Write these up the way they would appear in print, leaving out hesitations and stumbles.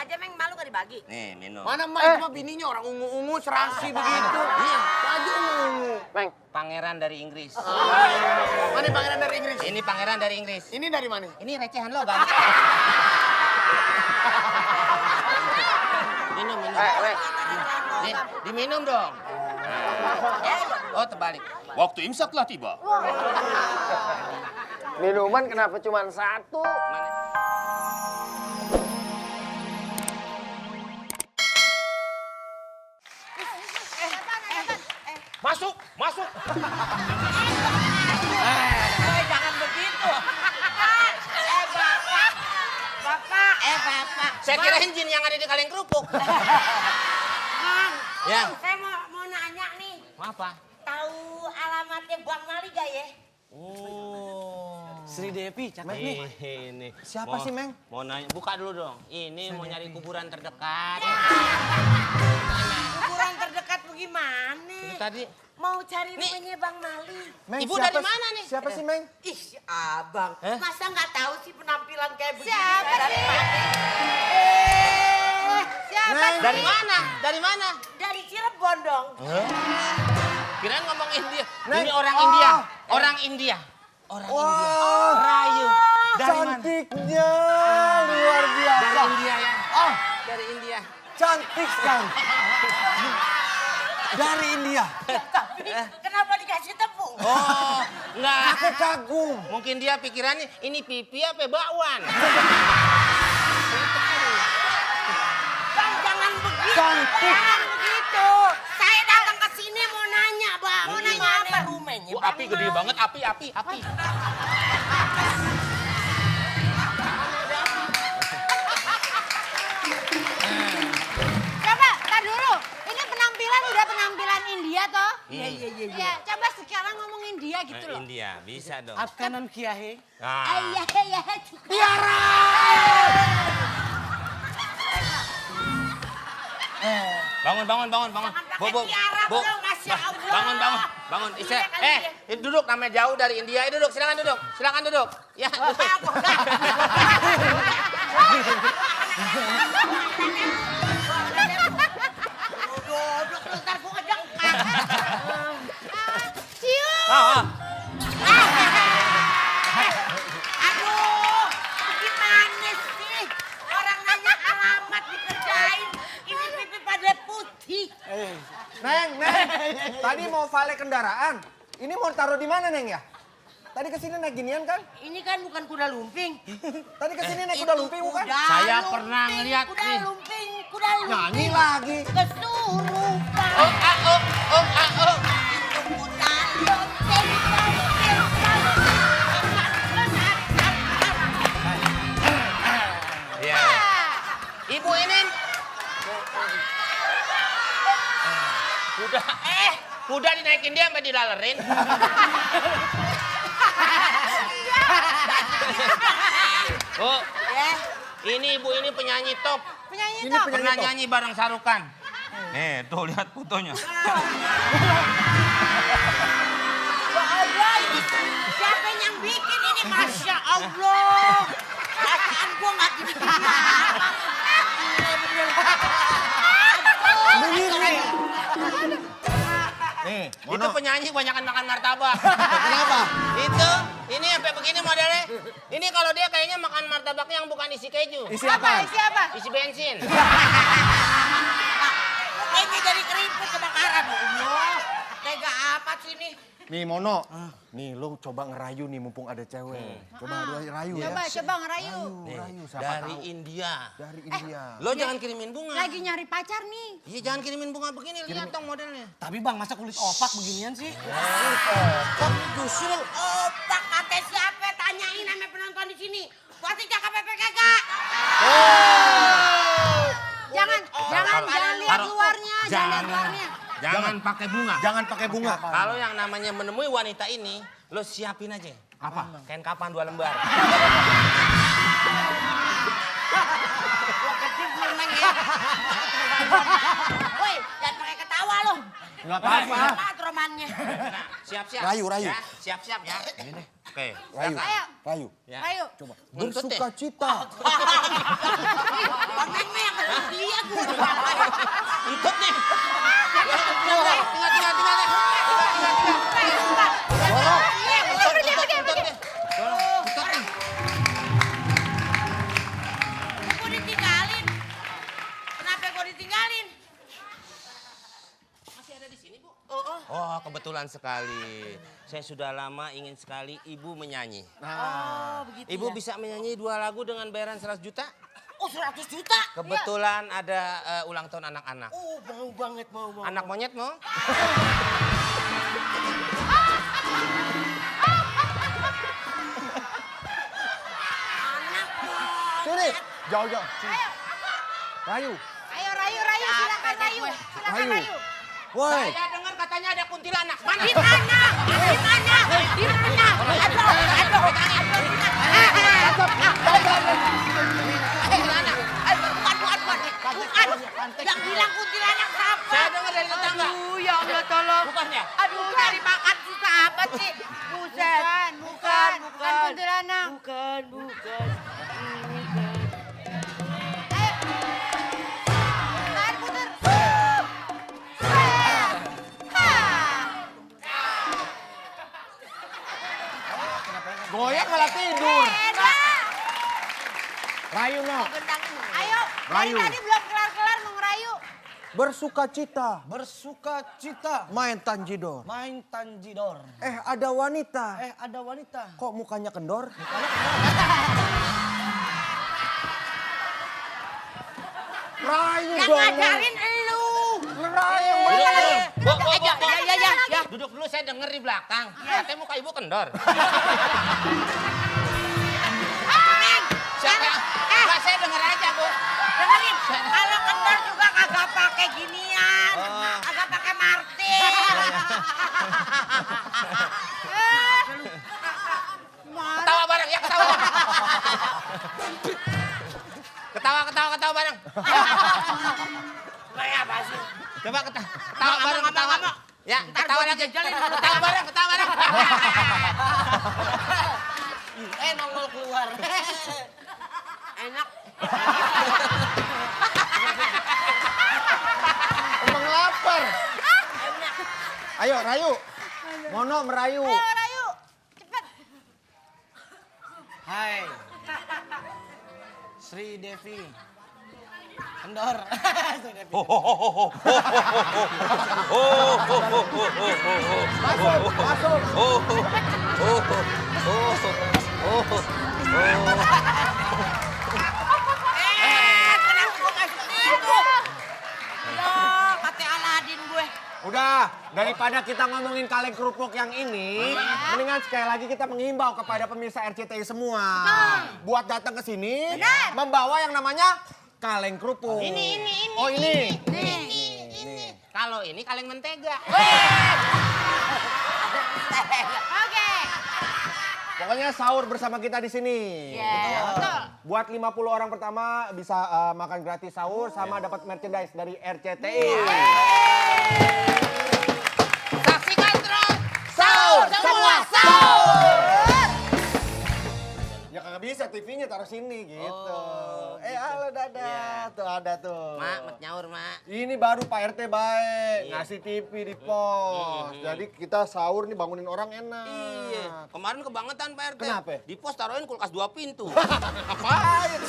aja, Meng. Malu gak dibagi? Nih, minum. Mana Mak, itu mah bininya orang ungu-ungu serasi begitu. Iya. Baju ungu-ungu. Meng. Pangeran dari Inggris. Mana pangeran dari Inggris? Ini pangeran dari Inggris. Ini dari mana? Ini recehan lo, Bang. Minum, minum. Nih, diminum dong. Oh, terbalik. Waktu imsak telah tiba. Minuman kenapa cuma satu? Masuk, masuk. Jangan begitu. Bapak. Bapak. Bapak. Saya kirain jin yang ada di kaleng kerupuk. Bang. Ya. Saya mau nanya nih. Apa? Tahu alamatnya Bang Mali gak ya? Oh. Sri Devi, cakep nih. Ini. Siapa sih, Meng? Mau nanya, buka dulu dong. Ini mau nyari kuburan terdekat. Kuburan terdekat bagaimana? Itu tadi. Mau cari rumahnya Bang Mali. Meng, Ibu dari mana nih? Siapa sih, Meng? Ih, si abang. Masa nggak tahu sih penampilan kayak begini? Siapa sih? Siapa Neng. sih? Dari mana? Dari mana? Dari Cirebon dong. Kirain ngomong India. Neng. Ini orang Oh. India. Orang India. Orang India. Rayu. Dari mana? Cantiknya luar biasa. Dari India ya. Ah, Dari India. cantik sekali. Dari India. Tapi kenapa dikasih tepung? Oh, enggak. Aku kagum. Mungkin dia pikirannya ini pipi apa bakwan. Bang, jangan begitu. Cantik. Jangan begitu. Saya datang ke sini mau nanya, Bang. Mau nanya apa rumahnya? Bang Api gede Mali? banget, api. Coba, tar dulu. Ini penampilan udah penampilan India toh? Iya. Iya, coba sekarang ngomong India gitu loh. India, bisa dong. Afganan Kiahe. Nah. Iya. Bangun. Jangan pakai tiara dong, Masya Allah. Bangun. Iya, kali ya. Duduk namanya jauh dari India. Duduk, silakan duduk. Ya, duduk. Duduk, ntar gua jengkak. Ah. Aduh, gimana sih? Orang nanya alamat dikerjain, ini pipi pada putih. Neng. Tadi mau vale kendaraan. Ini mau taruh di mana, Neng ya? Tadi kesini naik ginian kan? Ini kan bukan kuda lumping. Tadi kesini naik kuda lumping bukan? Saya pernah ngeliat kuda nih. lumping. Nyanyi lagi. Kesurupan. Oh. Itu kuda lumping. Ya. Ibu ini kuda dinaikin dia sampai dilalerin. Oh, ini ibu ini penyanyi top. Penyanyi Ini toh? Pernah nyanyi bareng Sarukan. Nih, tuh lihat fotonya. Ya Allah, ini siapa yang bikin ini? Masya Allah. Perasaan gua nggak gini-gini. Nih, Itu penyanyi banyakan makan martabak. Kenapa? Ini sampai begini modelnya. Ini kalau dia kayaknya makan martabak yang bukan isi keju. Isi apa? Isi apa? Isi bensin. Ini dari keriput kebakaran. Allah, tega apa sih ini? Nih, Mono. Nih, lo coba ngerayu nih mumpung ada cewek. Coba rayu ya. Coba ngerayu. Rayu, siapa Dari tahu. India. Dari India. Lo jangan kirimin bunga. Lagi nyari pacar nih. Iya, jangan kirimin bunga begini. Lihat dong modelnya. Tapi Bang, masa kulit opak beginian sih? Justru opak kata siapa? Tanyain sama penonton di sini. Pasti cakep apa kagak? Jangan lihat Taruh. luarnya, jangan lihat luarnya. Jangan pakai bunga. Jangan pakai bunga. Kalau yang namanya menemui wanita ini, lo siapin aja. Apa? Kain kapan 2 lembar. Gua kecil belum nanya. Woi, jangan pakai ketawa lo. Nggak apa-apa. Apa romannya? Nah, siap-siap. Rayu. Ya, siap-siap ya. Oke. Rayu. Ayo, Rayu. Ya. ayo. Coba. Nuntut deh. Bersuka cita. Bang Meng mah yang ketemu dia gue. Ikut nih. Tinggal. Gue ditinggalin. Kenapa gue ditinggalin? Masih ada di sini, Bu? Oh, kebetulan sekali. Saya sudah lama ingin sekali Ibu menyanyi. Oh, begitu Ibu ya. bisa menyanyi 2 lagu dengan bayaran 100 juta? Oh, 100 juta. Kebetulan ada ulang tahun anak-anak. Oh, mau banget, mau. Anak monyet mau? Anak monyet. Sini. Jauh. Sini. Rayu. Ayo, Rayu, silakan Rayu. Silakan Rayu. Rayu. Woi. Saya dengar katanya ada kuntilanak. Mana? Di mana? Di mana? Di mana? Aduh. Kuntilanak. Bukan. Yang bilang kuntilanak siapa? Saya dengar dari tetangga. Aduh, ya Allah tolong. Bukan ya? Aduh, cari makan susah apa sih? Buset. Bukan kuntilanak. Bukan. Ayo. Tahan, puter. Goyang malah tidur. Enak. Rayu no. Ayo, dari Rayu. tadi belum kelar-kelar mau ngerayu. Bersuka cita. Bersuka cita. Main tanjidor. Main tanjidor. Ada wanita. Ada wanita. Kok mukanya kendor? Rayu Yang dong. ngajarin elu. Rayu. Ya. Duduk dulu, saya dengar di belakang. Katanya muka Ibu kendor. Siapa? Enggak, saya dengar aja, Bu. Dengerin, kalau kendor juga kagak pakai ginian. Kagak pakai martil. Ketawa bareng, ya ketawa. Ketawa bareng. Kayak apa sih? Coba ketawa bareng, ketawa. Ya, Ntar ketawa gua lagi. dijajalin. Ketawa bareng. Nongol keluar. Enak. Emang lapar. Ayo Rayu. Mono merayu. Ayo, Rayu. Cepet. Hai. Sri Devi. Kendor. Sri Devi. Masuk. Kenapa gue kasih itu? Loh, kata Aladin gue. Udah, daripada kita ngomongin kaleng kerupuk yang ini, mendingan sekali lagi kita menghimbau kepada pemirsa RCTI semua. Buat datang ke sini, membawa yang namanya kaleng kerupuk. Ini. Oh ini. Kalau ini kaleng mentega. Oke. Pokoknya sahur bersama kita di sini. Betul. Buat 50 orang pertama bisa makan gratis sahur sama dapat merchandise dari RCTI. Saksikan terus. Sahur Semua sahur. Ya kagak bisa TV-nya taruh sini gitu. Halo Dada. Tuh ada tuh. Mak, mat nyaur, Mak. Ini baru Pak RT baik, Iya. ngasih TV di pos. Jadi kita sahur nih bangunin orang enak. Iya. Kemarin kebangetan Pak RT. Kenapa? Di pos taruhin kulkas 2 pintu. Ngapain?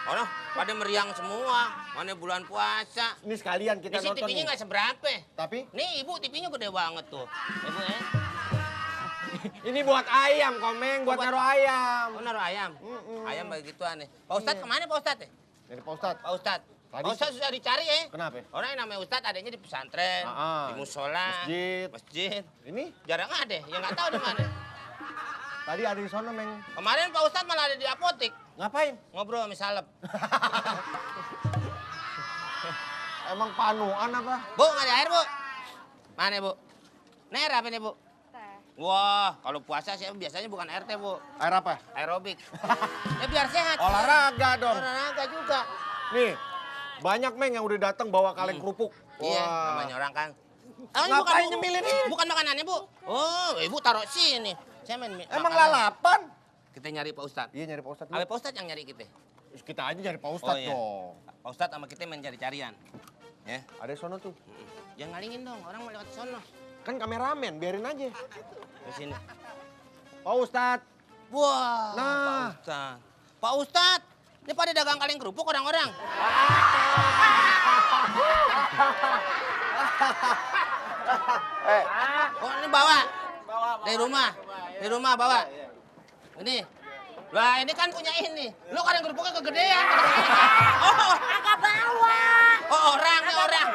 Oh, pada meriang semua. Mana bulan puasa. Ini sekalian Di kita sini nonton TV-nya nih. nggak seberapa. Tapi Nih Ibu TV-nya gede banget tuh. Ibu ya. ini buat ayam, Komeng, buat naruh ayam. Oh, naruh ayam. Ayam begitu aneh. Pak Ustadz kemana Pak Ustadz ya? Dari Pak Ustadz. Pak Ustadz. Tadi- Pak Ustadz susah dicari ya. Kenapa? Orang yang namanya Ustadz adanya di pesantren, Ah, di musola, masjid. Ini Jarang ada, yang nggak tahu di mana. tadi ada di sono, Meng. Kemarin Pak Ustadz malah ada di apotik. Ngapain? Ngobrol sama Salep. Emang panuan apa? Bu, nggak ada air, Bu? Mana, Bu? Ner apa nih, Bu? Wah, kalau puasa sih biasanya bukan air teh, Bu. Air apa? Aerobik. Ya biar sehat. Olahraga dong. Olahraga juga. Nih, banyak Meng yang udah datang bawa kaleng kerupuk. Iya, Wah. namanya orang kan. Oh, ini Ngapain bukan, Bu. nyemilin ini? Bukan makanannya, Bu. Oh, Ibu taruh sini. Saya main Emang makanan. lalapan? Kita nyari Pak Ustadz. Iya nyari Pak Ustadz. Apa Pak Ustadz yang nyari kita? Kita aja nyari Pak Ustadz iya. dong. Pak Ustadz sama kita main cari-carian. Ya. Ada sono tuh. Jangan ngalingin dong, orang mau lewat sono. Kan kameramen, biarin aja. Ke sini. Pak Ustadz. Wah, Nah. Pak Ustadz. Pak Ustadz, ini pada dagang kaleng kerupuk orang-orang. Oh, ini bawa. Dari rumah. Dari rumah bawa. Ini. Lah, ini kan punya ini. Lu kaleng kerupuknya kegedean. Oh, Agak bawa. oh orang nih orang.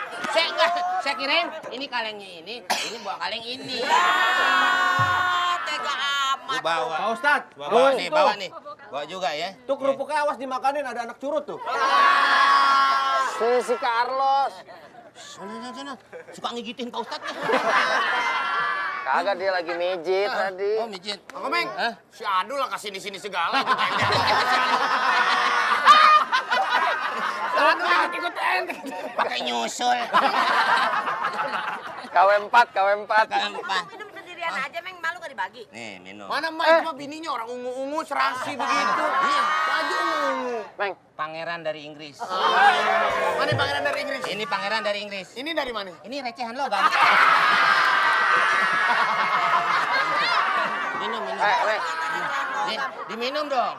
Saya kirain ini kalengnya ini bawa kaleng ini. Tega amat. Lu bawa. Pak Ustadz. Bawa nih, bawa nih. Bawa juga ya. Tuh kerupuknya awas dimakanin, ada anak curut tuh. Si Carlos. Sana. Suka ngigitin Pak Ustadz nih. Kagak, dia lagi mijit tadi. Oh, mijit. Kang Komeng, Hah? si Adu lah kesini-sini segala. Adu ikut ente. Pakai nyusul. KW4. Keempat. Minum sendirian aja, Meng. Malu gak dibagi? Nih, minum. Mana Mak, itu mah bininya orang ungu-ungu serasi begitu. Iya. Baju ungu. Meng, Pangeran dari Inggris. mana pangeran dari Inggris? Ini pangeran dari Inggris. Ini dari mana? Ini recehan lo, Bang. Minum. Meng. Nih, diminum dong.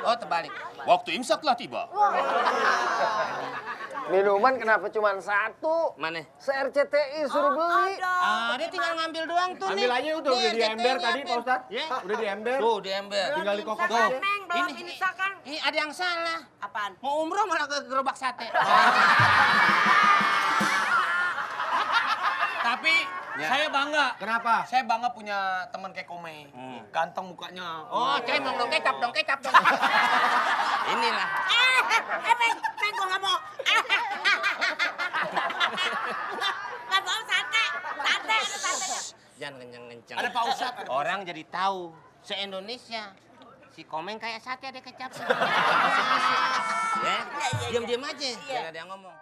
Oh, terbalik. Waktu imsak telah tiba. Minuman kenapa cuma satu? Mana? Se-RCTI suruh beli. Ah, dia tinggal ngambil doang tuh nih. Ambil aja udah Nih, di ember RCTI tadi -nya, Pak Ustadz. Ya. Udah di ember. Tuh, di ember. Tinggal dikokok Tuh. aja. Meng, belum imsak kan? Ini ada yang salah. Apaan? Mau umroh malah ke gerobak sate. Tapi Ya. saya bangga. Kenapa? Saya bangga punya teman kayak Komeng. Ganteng mukanya. Oh, cemong dong, kecap dong. Inilah. Meng, gua nggak mau. Nggak mau sate. Sate, ada satenya. Jangan kenceng-kenceng. Ada Pak Ustadz. ada Pak Orang jadi tahu se-Indonesia si Komeng kayak sate ada kecap. Ya, diam-diam aja. Jangan ada yang ngomong.